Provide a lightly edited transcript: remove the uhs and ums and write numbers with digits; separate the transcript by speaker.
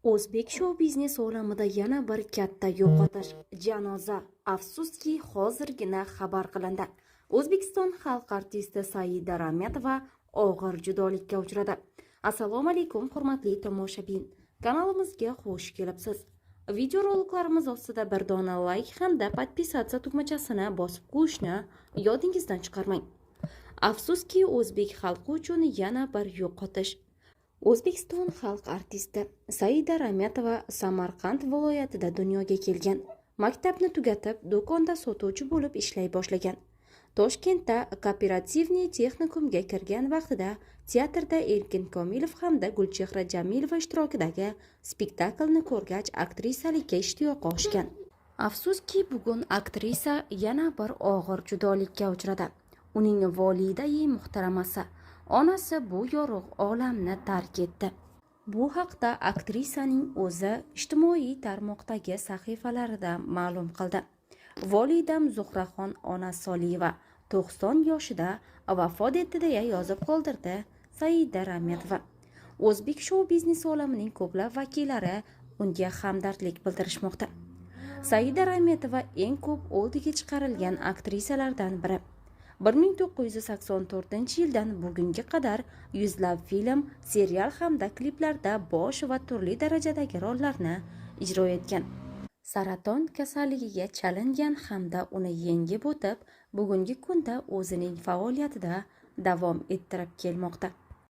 Speaker 1: O'zbek shou-biznes olamida yana bir katta yo'qotish – janoza. Afsuski, hozirgina xabar qilindi. O'zbekiston xalq artisti Saida Rametova og'ir judolikka uchradi. Assalomu alaykum, hurmatli tomoshabin. Kanalimizga xush kelibsiz. Videoroliklarimiz ostida bir dona layk hamda подписаться tugmachasini bosib qo'yishni yodingizdan chiqarmang. Afsuski, o'zbek xalqi uchun yana bir yo'qotish. O'zbekiston xalq artisti Saida Rametova Samarqand viloyatida dunyoga kelgan. Maktabni tugatib, do'konda sotuvchi bo'lib ishlay boshlagan. Toshkentda kooperativniy texnikumga kirgan vaqtida teatrda Erkin Komilov hamda Gulchehra Jamilova ishtirokidagi spektaklni ko'rgach, aktrisalikka ishtiyoqi oshgan. Afsuski, bugun aktrisa yana bir og'ir judolikka uchradi. Uning volidai muhtaramasi, onasi bu yorug' olamni tark etdi. Bu haqda aktrisaning o'zi ijtimoiy tarmoqdagi sahifalarida ma'lum qildi. "Volidam Zuhraxon ona Soliyeva 90 yoshida vafot etdi", deya yozib qoldirdi Saida Rametova. O'zbek shou-biznesi olamining ko'plab vakillari unga hamdardlik bildirishmoqda. Saida Rametova eng ko'p oldiga chiqarilgan aktrisalardan biri. 1984-yildan bugunga qadar yuzlab film, serial hamda kliplarda bosh va turli darajadagi rollarni ijro etgan. Saraton kasalligiga chalingan hamda uni yengib o'tib, bugungi kunda o'zining faoliyatida davom ettirib kelmoqda.